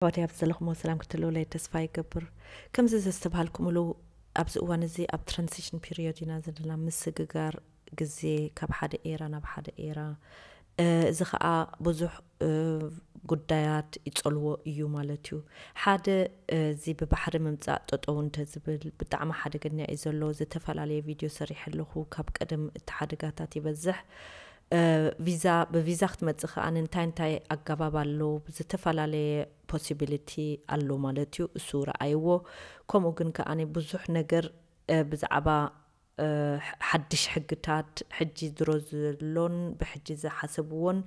ኣሕዋተይ፣ ኣብ ዘለኹሞ ሰላም ክትህልውለይ ተስፋ ይገብር። ከምዚ ዘስተብሃልኩምሉ፣ ኣብዚ እዋን እዚ ኣብ ትራንዚሽን ፒሪዮድ ኢና ዘለና፣ ምስግጋር ግዜ ካብ ሓደ ኤራ ናብ ሓደ ኤራ። እዚ ኸኣ ብዙሕ ጉዳያት ይጸልዎ እዩ ማለት እዩ። ሓደ፣ እዚ ብባሕሪ ምምጻእ ጠጠው እንተዝብል ብጣዕሚ ሓደገኛ እዩ ዘሎ። ዝተፈላለየ ቪድዮ ሰሪሐ ኣለኹ። ካብ ቀደም እቲ ሓደጋታት ይበዝሕ። ቪዛ፣ ብቪዛ ክትመጽእ ከኣ እንታይ እንታይ ኣገባብ ኣሎ? ዝተፈላለየ ፖሲቢሊቲ ኣሎ ማለት እዩ። እሱ ረኣይዎ። ከምኡ ግን ከኣ ብዙሕ ነገር ብዛዕባ ሓድሽ ሕግታት፣ ሕጂ ድሮ ዘሎን ብሕጂ ዝሓሰብዎን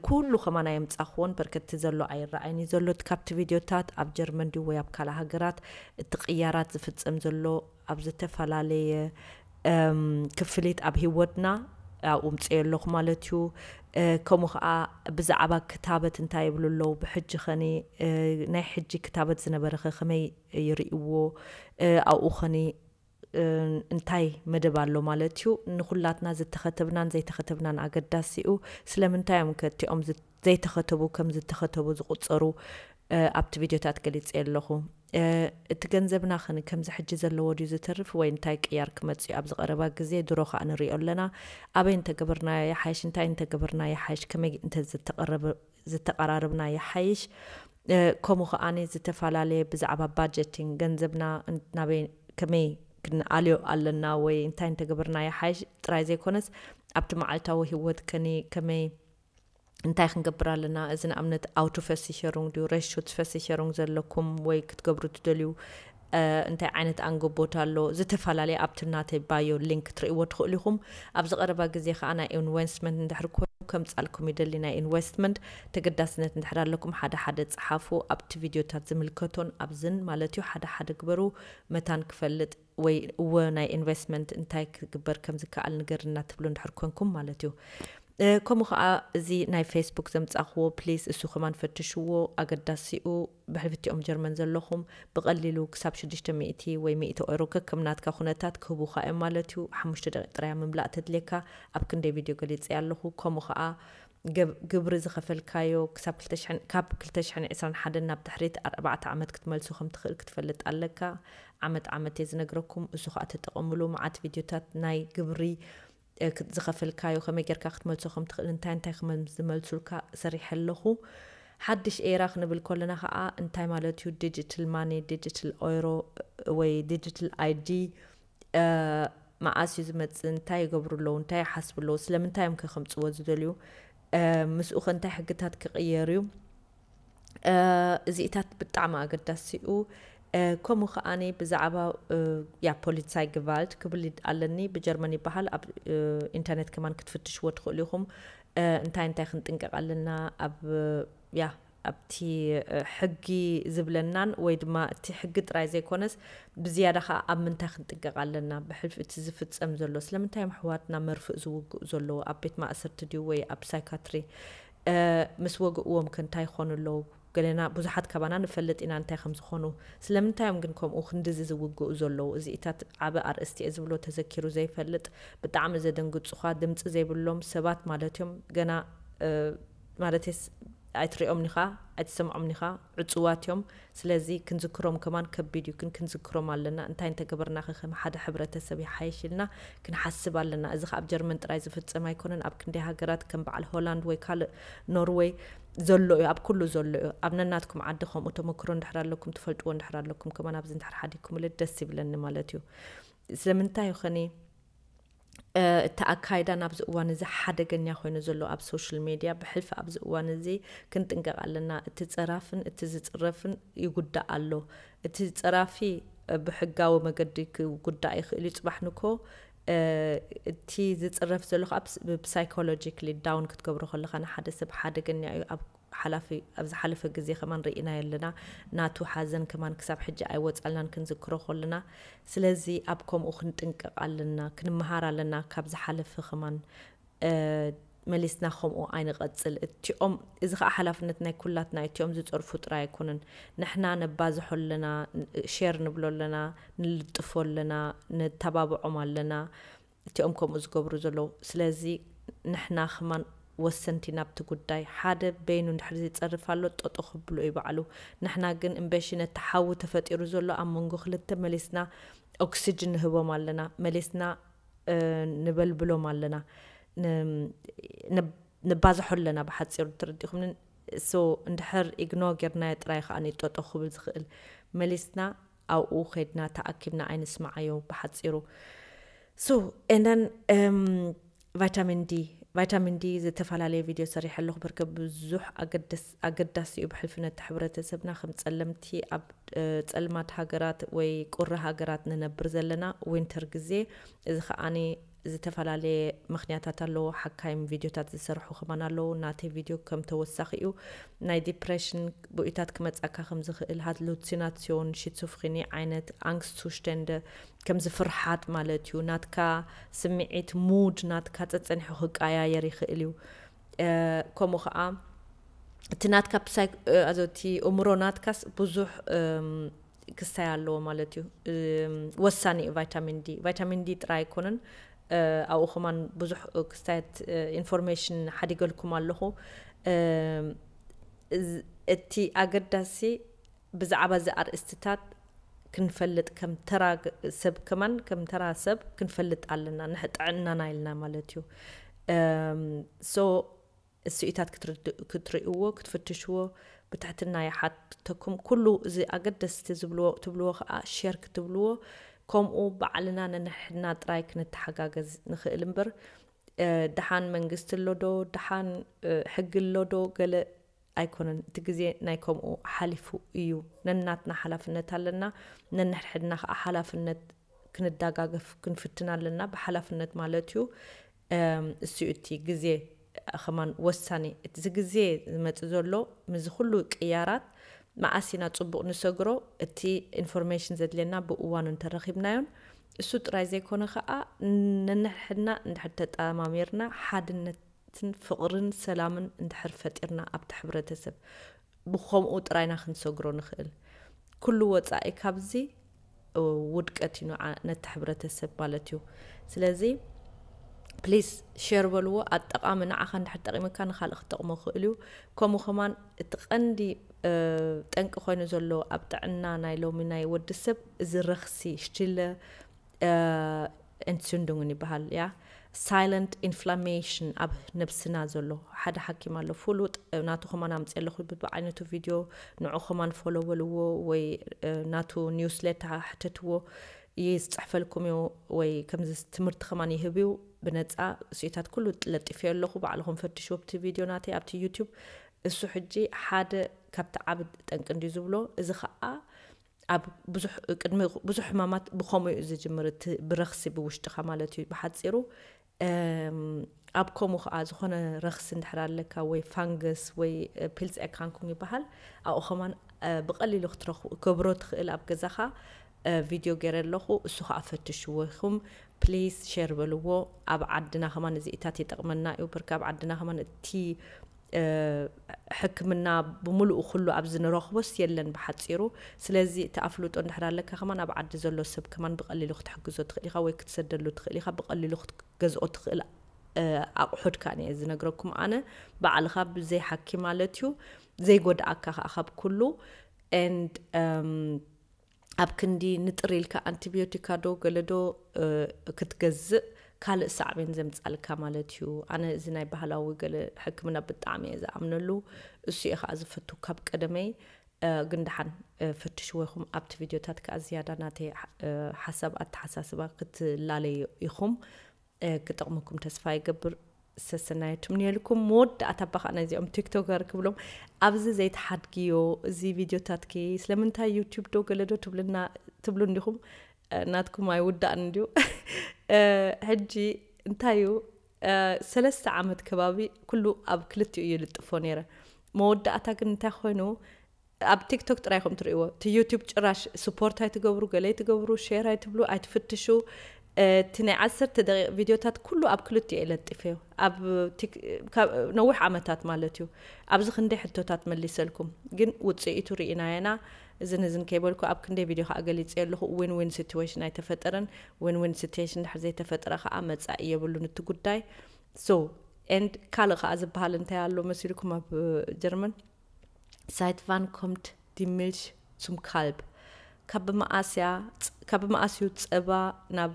ኩሉ ከማን ኣየምጻኽዎን። በርከቲ ዘሎ ኣይረኣይን እዩ ዘሎ። እቲ ካብቲ ቪድዮታት ኣብ ጀርመን ድዩ ወይ ኣብ ካልእ ሃገራት እቲ ቅያራት ዝፍጸም ዘሎ ኣብ ዝተፈላለየ ክፍሊት ኣብ ህይወትና ኣብኡ ምጽእ ኣለኹ ማለት እዩ። ከምኡ ኸኣ ብዛዕባ ክታበት እንታይ ይብሉ ኣለዉ፣ ብሕጂ ኸኒ ናይ ሕጂ ክታበት ዝነበረ ኸ ከመይ ይርእይዎ፣ ኣብኡ ኸኒ እንታይ መደብ ኣሎ ማለት እዩ። ንኹላትና ዝተኸተብናን ዘይተኸተብናን ኣገዳሲ እዩ። ስለምንታይ እዮም ከ እቲኦም ዘይተኸተቡ ከም ዝተኸተቡ ዝቑጸሩ ኣብቲ ቪድዮታት ገሊጸ ኣለኹ። እቲ ገንዘብና ኸን ከምዚ ሕጂ ዘለዎ ድዩ ዝተርፍ ወይ እንታይ ቅያር ክመጽእ እዩ ኣብዚ ቀረባ ግዜ? ድሮ ኸኣ ንሪኦ ኣለና። ኣበይ እንተገበርናዮ ይሓይሽ? እንታይ እንተገበርና ይሓይሽ? ከመይ እንተ ዝተቐራረብና ይሓይሽ? ከምኡ ኸኣ ዝተፈላለየ ብዛዕባ ባጀቲንግ፣ ገንዘብና ናበይ ከመይ ክንኣልዮ ኣለና ወይ እንታይ እንተገበርና ይሓይሽ ጥራይ ዘይኮነስ ኣብቲ መዓልታዊ ህይወት ከኒ ከመይ እንታይ ክንገብር ኣለና? እዚ ንኣብነት ኣውቶ ፈሲሸሩንግ ድዩ ረሹት ፈሲሸሩንግ ዘለኩም ወይ ክትገብሩ ትደልዩ እንታይ ዓይነት ኣንገቦት ኣሎ? ዝተፈላለየ ኣብቲ ናተይ ባዮ ሊንክ ትርእይዎ ትኽእሉ ኢኹም። ኣብዚ ቀረባ ግዜ ከዓ ናይ ኢንቨስትመንት እንድሕር ኮይኑ ከምጻልኩም ይደሊ። ናይ ኢንቨስትመንት ተገዳስነት እንድሕር ኣለኩም ሓደ ሓደ ጸሓፉ። ኣብቲ ቪድዮታት ዝምልከቶን ኣብዝን ማለት እዩ ሓደ ሓደ ግበሩ። መታን ክፈልጥ ወይ እወ ናይ ኢንቨስትመንት እንታይ ክግበር ከም ዝከኣል ንገርና ትብሉ እንድሕር ኮንኩም ማለት እዩ። ከምኡ ከዓ እዚ ናይ ፌስቡክ ዘምፃእክዎ ፕሊስ እሱ ከማን ፈትሽዎ ኣገዳሲኡ። ብሕልፍቲኦም ጀርመን ዘለኹም ብቐሊሉ ክሳብ ሽዱሽተ ሚእቲ ወይ ሚእቲ ኦይሮ ከከም ናትካ ኩነታት ክህቡኻ እዮም ማለት እዩ። ሓሙሽተ ደቂቕ ጥራያ ምምላእ ተድልየካ። ኣብ ክንደይ ቪድዮ ገሊፀ ኣለኹ። ከምኡ ከዓ ግብሪ ዝኸፈልካዮ ክሳብ ካብ ክልተ ሽሕን ዕስራን ሓደን ናብ ድሕሪት ኣርባዕተ ዓመት ክትመልሶ ከም ትኽእል ክትፈልጥ ኣለካ። ዓመት ዓመት እየ ዝነግረኩም። እሱ ከዓ ተጠቐምሉ። መዓት ቪድዮታት ናይ ግብሪ ዝኸፈልካዮ ከመይ ጌርካ ክትመልሶ ከም ትኽእል እንታይ እንታይ ከም ዝመልሱልካ ሰሪሐ ኣለኹ። ሓድሽ ኤራ ክንብል ከለና ከዓ እንታይ ማለት እዩ? ዲጂታል ማኒ፣ ዲጂታል ኦይሮ ወይ ዲጂታል ኣይዲ መዓስ እዩ ዝመፅእ? እንታይ ይገብሩ ኣለዉ? እንታይ ይሓስቡ ኣለዉ? ስለምንታይ እዮም ከ ከምፅዎ ዝደልዩ? ምስኡ ከ እንታይ ሕግታት ክቕየር እዩ? እዚኢታት ብጣዕሚ ኣገዳሲኡ። ከምኡ ከዓኒ ብዛዕባ ያ ፖሊሳይ ግቫልት ክብል ኣለኒ። ብጀርመን ይበሃል። ኣብ ኢንተርኔት ከማን ክትፍትሽዎ ትኽእሉ ኢኹም። እንታይ እንታይ ክንጥንቀቕ ኣለና ኣብ ያ ኣብቲ ሕጊ ዝብለናን ወይ ድማ እቲ ሕጊ ጥራይ ዘይኮነስ ብዝያዳ ከዓ ኣብ ምንታይ ክንጥንቀቕ ኣለና? ብሕልፊ እቲ ዝፍጸም ዘሎ ስለምንታይ እዮም ኣሕዋትና መርፍእ ዝውግኡ ዘለዉ? ኣብ ቤት ማእሰርቲ ድዩ ወይ ኣብ ሳይካትሪ? ምስ ወግእዎም ከ እንታይ ይኾኑ ኣለዉ? ገለና ብዙሓት ካባና ንፈልጥ ኢና እንታይ ከም ዝኾኑ። ስለምንታይ እዮም ግን ከምኡ ክንድዚ ዝውግኡ ዘለዉ? እዚኢታት ዓቢ ኣርእስቲ እየ ዝብሎ ተዘኪሩ ዘይፈልጥ ብጣዕሚ ዘደንግጹኻ ድምጺ ዘይብሎም ሰባት ማለት እዮም። ገና ማለትስ ኣይትሪኦም ኒኻ ኣይትሰምዖም ኒኻ ዕጹዋት እዮም። ስለዚ ክንዝክሮም ከማን ከቢድ እዩ ግን ክንዝክሮም ኣለና። እንታይ እንተገበርና ከ ከም ሓደ ሕብረተሰብ ይሓይሽ ኢልና ክንሓስብ ኣለና። እዚ ከ ኣብ ጀርመን ጥራይ ዝፍጸም ኣይኮነን። ኣብ ክንደይ ሃገራት ከም በዓል ሆላንድ ወይ ካልእ ኖርወይ ዘሎ እዩ። ኣብ ኩሉ ዘሎ እዩ። ኣብ ነናትኩም ዓዲ ከምኡ ተመክሮ እንድሕር ኣለኩም ትፈልጥዎ እንድሕር ኣለኩም ከማን ኣብዚ እንድሕር ሓዲግኩምለ ደስ ይብለኒ ማለት እዩ። ስለምንታይ ይኾኒ እቲ ኣካይዳ ናብዚ እዋን እዚ ሓደገኛ ኮይኑ ዘሎ ኣብ ሶሻል ሜድያ ብሕልፊ ኣብዚ እዋን እዚ ክንጥንቀቕ ኣለና። እቲ ጸራፍን እቲ ዝጽረፍን ይጉዳእ ኣሎ። እቲ ጸራፊ ብሕጋዊ መገዲ ክጉዳእ ይኽእል እዩ። ጽባሕ ንኮ እቲ ዝጽረፍ ዘሎ ከዓ ብሳይኮሎጂካሊ ዳውን ክትገብሮ ከለኻ ንሓደ ሰብ ሓደገኛ እዩ። ኣብ ሓላፊ ኣብ ዝሓለፈ ግዜ ከማን ርኢናዮ ኣለና። ናቱ ሓዘን ከማን ክሳብ ሕጂ ኣይወጻልናን ክንዝክሮ ከለና። ስለዚ ኣብ ከምኡ ክንጥንቀቕ ኣለና፣ ክንመሃር ኣለና ካብ ዝሓለፈ ከማን መሊስና ከምኡ ኣይንቐጽል። እቲኦም እዚ ከኣ ሓላፍነት ናይ ኩላትና እዩ። እቲኦም ዝጸርፉ ጥራይ ኣይኮኑን። ንሕና ነባዝሖ ኣለና፣ ሼር ንብሎ ኣለና፣ ንልጥፎ ኣለና፣ ነተባብዖም ኣለና። እቲኦም ከምኡ ዝገብሩ ዘለዉ። ስለዚ ንሕና ከማን ወሰንቲ ናብቲ ጉዳይ። ሓደ በይኑ እንድሕር ዝጸርፍ ኣሎ፣ ጠጦ ክብሎ እዩ ባዕሉ። ንሕና ግን እምበሺ ነቲ ሓዊ ተፈጢሩ ዘሎ ኣብ መንጎ ክልተ መሊስና ኦክስጅን ንህቦም ኣለና፣ መሊስና፣ እ፣ ንበልብሎም ኣለና፣ ን-፣ ን-፣ ንባዝሖ ኣለና። ብሓጺሩ ትርዲኹምኒ። So እንድሕር ኢግኖ ጌርናዮ ጥራይ ከኣ ጠጦ ክብል ዝኽእል። መሊስና ኣብኡ ኸድና ተኣኪብና ኣይንስምዓዮ ብሓጺሩ። So and then um, ቫይታሚን ዲ፣ ቫይታሚን ዲ ዝተፈላለየ ቪድዮ ሰሪሐ ኣለኹ። በርከ ብዙሕ ኣገደስ-፣ ኣገዳሲ እዩ። ብሕልፊ ነቲ ሕብረተሰብና ከም ጸለምቲ ኣብ፣ እ፣ ጸልማት ሃገራት ወይ ቁሪ ሃገራት ንነብር ዘለና ዊንተር ግዜ፣ እዚ ከኣኒ ዝተፈላለየ ምኽንያታት ኣለዎ። ሓካይም ቪድዮታት ዝሰርሑ ከማን ኣለዉ። ናተይ ቪድዮ ከም ተወሳኺ እዩ። ናይ ዲፕሬሽን ብኡይታት ክመጻካ ከም ዝኽእል፣ ሃሉሲናሲዮን፣ ሽዞፍሬኒ ዓይነት፣ ኣንግስት ዙስታንድ፣ ከምዚ ፍርሓት ማለት እዩ። ናትካ ስምዒት፣ ሙድ ናትካ ጸጸኒሑ ክቀያየር ይኽእል እዩ። እ፣ ከምኡ ኸኣ እቲ ናትካ ብሳይ-፣ እ፣ ኣዞ እቲ እምሮ ናትካስ ብዙሕ፣ እም፣ ክስታይ ኣለዎ ማለት እዩ። እም፣ ወሳኒ እዩ ቫይታሚን ዲ። ቫይታሚን ዲ ጥራይ ኣይኮነን፣ እ፣ ኣብኡ ከማን ብዙሕ ክስታያት፣ እ፣ ኢንፎርሜሽን ሓዲገልኩም ኣለኹ። እም፣ እዝ-፣ እቲ ኣገዳሲ ብዛዕባ እዚ ኣርእስትታት ክንፈልጥ ከም ተራ ግ-፣ ሰብ ከማን ከም ተራ ሰብ ክንፈልጥ ኣለና፣ ንሕ-፣ ጥዕናና ኢልና ማለት እዩ። እም፣ so ስኢታት ክትርድ-፣ ክትርእይዎ፣ ክትፍትሽዎ ብትሕትና ይሓተኩም። ኩሉ እዚ ኣገደስቲ ዝብልዎ፣ ትብልዎ ከኣ ሼር ክትብልዎ፣ ከምኡ ባዕልና ነንሕድና ጥራይ ክንተሓጋገዝ ንኽእል እምበር፣ እ፣ ደሓን መንግስቲ ኣሎ ዶ፣ ደሓን፣ እ፣ ሕጊ ኣሎ ዶ፣ ገለ ኣይኮነን። እቲ ግዜ ናይ ከምኡ ሓሊፉ እዩ። ነናትና ሓላፍነት ኣለና። ነንሕድሕድና ከኣ ሓላፍነት ክንደጋገፍ ክንፍትን ኣለና። ብሓላፍነት ማለት እዩ። እም፣ እሱ እዩ እቲ ግዜ ከማን ወሳኒ። እቲ ግዜ ዝመጽእ ዘሎ ምስዚ ኩሉ ቅያራት መኣስ ኢና ጽቡቕ ንሰግሮ? እቲ ኢንፎርሜሽን ዘድልየና ብእዋኑ እንተረኺብናዮን፣ እሱ ጥራይ ዘይኮነ ከኣ ነንሕድሕድና እንድሕር ተጠማሚርና ሓድነትን ፍቕርን ሰላምን እንድሕር ፈጢርና ኣብቲ ሕብረተሰብ ብኸምኡ ጥራይና ክንሰግሮ ንኽእል። ኩሉ ወጻኢ ካብዚ ውድቀት እዩ ንዓ-፣ ነቲ ሕብረተሰብ ማለት እዩ። ስለዚ ፕሊስ ሼር በልዎ። ኣጠቓሚ ንዓኻ እንድሕር ጠቒምካ ንኻልእ ክጠቕሞ ክእል እዩ። ከምኡ ከማን እቲ ቀንዲ፣ እ፣ ጠንቂ ኮይኑ ዘሎ ኣብ ጥዕና ናይ ሎሚ ናይ ወዲ ሰብ እዚ ረኽሲ ሽትለ፣ እ፣ Entzündungen ይበሃል፣ ያ፣ ሳይለንት ኢንፍላሜሽን ኣብ ነብስና ዘሎ ሓደ ሓኪም ኣሎ ፍሉጥ፣ ናቱ ከማን ኣምፅእ ኣለኹ ብብዓይነቱ ቪድዮ፣ ንዑ ከማን ፎሎ በልዎ ወይ፣ እ፣ ናቱ ኒውስሌተር ሕተትዎ፣ ይፅሕፈልኩም እዩ ወይ ከምዚ ትምህርቲ ከማን ይህብ እዩ ብነፃ። ስኢታት ኩሉ ለጢፈዮ ኣለኹ፣ ባዕልኹም ፈትሽዎ ኣብቲ ቪድዮ ናተይ ኣብቲ ዩቱብ። እሱ ሕጂ ሓደ ካብቲ ዓብ ጠንቂ እንድዩ ዝብሎ፣ እዚ ከዓ ኣብ ብዙሕ፣ ቅድሚ ብዙሕ ሕማማት ብኸምኡ እዩ ዝጅምር፣ እቲ ብረኽሲ ብውሽጥኻ ማለት እዩ ብሓፂሩ። እም፣ ኣብ ከምኡ ከዓ ዝኾነ ረኽሲ እንድሕር ኣለካ ወይ ፋንገስ ወይ፣ እ፣ ፒልስ ኤካንኩን ይበሃል፣ ኣብኡ ከማን፣ እ፣ ብቐሊሉ ክትረኽቡ፣ ከብሮ ትኽእል ኣብ ገዛኻ፣ እ፣ ቪድዮ ገይረ ኣለኹ፣ እሱ ከዓ ፈትሽዎ ኢኹም። ፕሊዝ ሼር በልዎ። ኣብ ዓድና ከማን እዚ ኢታት ይጠቕመና እዩ፣ ብርክ ኣብ ዓድና ከማን እቲ፣ እ፣ ሕክምና ብምሉኡ ኩሉ ኣብዚ ንረኽቦስ የለን ብሓፂሩ። ስለዚ እቲ ኣፍልጦ እንድሕር ኣለካ ከማን ኣብ ዓዲ ዘሎ ሰብ ከማን ብቐሊሉ ክትሕግዞ ትኽእል ኢኻ ወይ ክትሰደሉ ትኽእል ኢኻ። ብቐሊሉ ክትገዝኦ ትኽእል፣ እ፣ ኣቑሑት ከኣ እየ ዝነግረኩም ኣነ። ባዕልኻ ብዘይ ሓኪም ማለት እዩ። ዘይጎድኣካ ከኣ ካብ ኩሉ። And፣ እም፣ ኣብ ክንዲ ንጥር ኢልካ ኣንቲቢዮቲካ ዶ ገለ ዶ፣ እ፣ ክትገዝእ ካልእ ሳዕቤን ዘምጻልካ ማለት እዩ። ኣነ እዚ ናይ ባህላዊ ገለ ሕክምና ብጣዕሚ እየ ዝኣምነሉ። እሱ እየ ከኣ ዝፈቱ ካብ ቀደመይ። እ፣ ግን ደሓን፣ እ፣ ፈትሽዎ ኢኹም። ኣብቲ ቪድዮታት ከኣ ዝያዳ ናተይ፣ እ፣ ሓሳብ ኣተሓሳስባ ክትላለዩ ኢኹም። እ፣ ክጠቕመኩም ተስፋ ይገብር። ሰሰናዩ ትምንየልኩም። መወዳእታ እባ ከኣ ነዚኦም ቲክቶከር ክብሎም፣ ኣብዚ ዘይትሓድግዮ፣ እዚ ቪድዮታትኪ ስለምንታይ ዩቱብ ዶ ገለ ዶ ትብልና፣ ትብሉ እንዲኹም? እ፣ ናትኩም ኣይውዳእን እንድዩ። እ፣ ሕጂ እንታይ እዩ? እ፣ ሰለስተ ዓመት ከባቢ ኩሉ ኣብ ክልቲኡ እየ ልጥፎ ነይረ። መወዳእታ ግን እንታይ ኮይኑ፣ ኣብ ቲክቶክ ጥራይ ኢኹም ትርእይዎ። እቲ ዩቱብ ጭራሽ ስፖርት ኣይትገብሩ፣ ገለ ኣይትገብሩ፣ ሼር ኣይትብሉ፣ ኣይትፍትሹ። እ፣ እቲ ናይ ዓሰርተ ደቂቕ ቪድዮታት ኩሉ ኣብ ክልቲኡ እየ ለጢፈዮ። ኣብ ቲክ-፣ ካብ ነዊሕ ዓመታት ማለት እዩ። ኣብዚ ክንደይ ሕቶታት መሊሰልኩም። ግን ውጽኢቱ ርኢናዮ ኢና። እዝን እዝን ከይበልኩ ኣብ ክንደይ ቪድዮ ከኣ ገሊጸዮ ኣለኹ። ዊን ዊን ሲትዌሽን ኣይተፈጠረን። ዊን ዊን ሲትዌሽን እንድሕር ዘይተፈጠረ ከኣ መጻኢ የብሉን እቲ ጉዳይ። So፣ And ካልእ ከዓ ዝበሃል እንታይ ኣሎ መሲልኩም ኣብ ጀርመን? Seit wann kommt die Milch zum Kalb? ካብ መኣስ እያ ካብ መኣስ እዩ ፀባ ናብ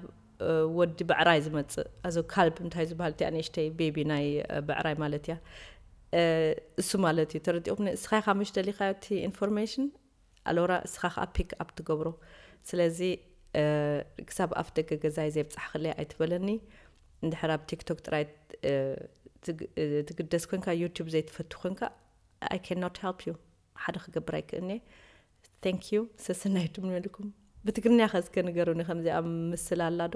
ወዲ ብዕራይ ዝመፅእ? ኣዞ ካልብ እንታይ ዝበሃል? እቲ ኣንእሽተይ ቤቢ ናይ ብዕራይ ማለት እያ። እሱ ማለት እዩ። ተረዲእኩም? እስኻ ኢኻ ምሽ ደሊኻዮ እቲ ኢንፎርሜሽን፣ ኣሎራ እስኻ ከዓ ፒክ ኣፕ ትገብሮ። ስለዚ ክሳብ ኣፍ ደገ ገዛይ ዘየብፃሕክለይ ኣይትበለኒ። እንድሕር ኣብ ቲክቶክ ጥራይ ትግደስ ኮንካ፣ ዩቱብ ዘይትፈቱ ኮንካ፣ I cannot help you። ሓደ ክገብር ኣይክእልኒ። Thank you። ሰሰናይ ትምነልኩም። ብትግርኛ ከ እስከ ንገሩኒ፣ ከምዚኣ ምስል ኣላ ዶ?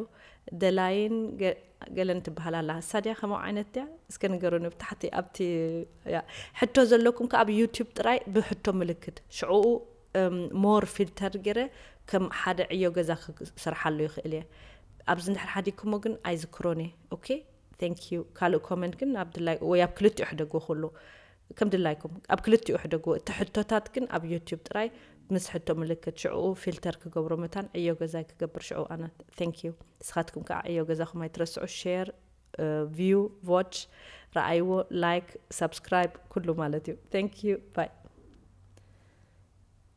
ደላይን ገለን ትበሃል ኣላ። እሳ ድያ ከምኡ ዓይነት ድያ? እስከ ንገሩኒ ብታሕቲ ኣብቲ ሕቶ ዘለኩም ከ ኣብ ዩቱብ ጥራይ ብሕቶ ምልክት ሽዕኡ ሞር ፊልተር ገይረ ከም ሓደ ዕዮ ገዛ ክሰርሓሉ ይኽእል እየ። ኣብዚ እንድሕር ሓዲግኩሞ ግን ኣይዝክሮን እየ። ኦኬ፣ thank you። ካልእ ኮመንት ግን ኣብ ድላይ ወይ ኣብ ክልቲኡ ሕደግዎ፣ ኩሉ ከም ድላይኩም ኣብ ክልቲኡ ሕደግዎ። እቲ ሕቶታት ግን ኣብ ዩቲዩብ ጥራይ ምስ ሕቶ ምልክት፣ ሽዕኡ ፊልተር ክገብሮ መታን ዕዮ ገዛይ ክገብር ሽዕኡ ኣነ። Thank you። ንስኻትኩም ከዓ ዕዮ ገዛኹም ኣይትረስዑ። ሼር፣ ቪው፣ ቮች፣ ረኣይዎ፣ ላይክ፣ ሳብስክራይብ ኩሉ ማለት እዩ። Thank you። ባይ።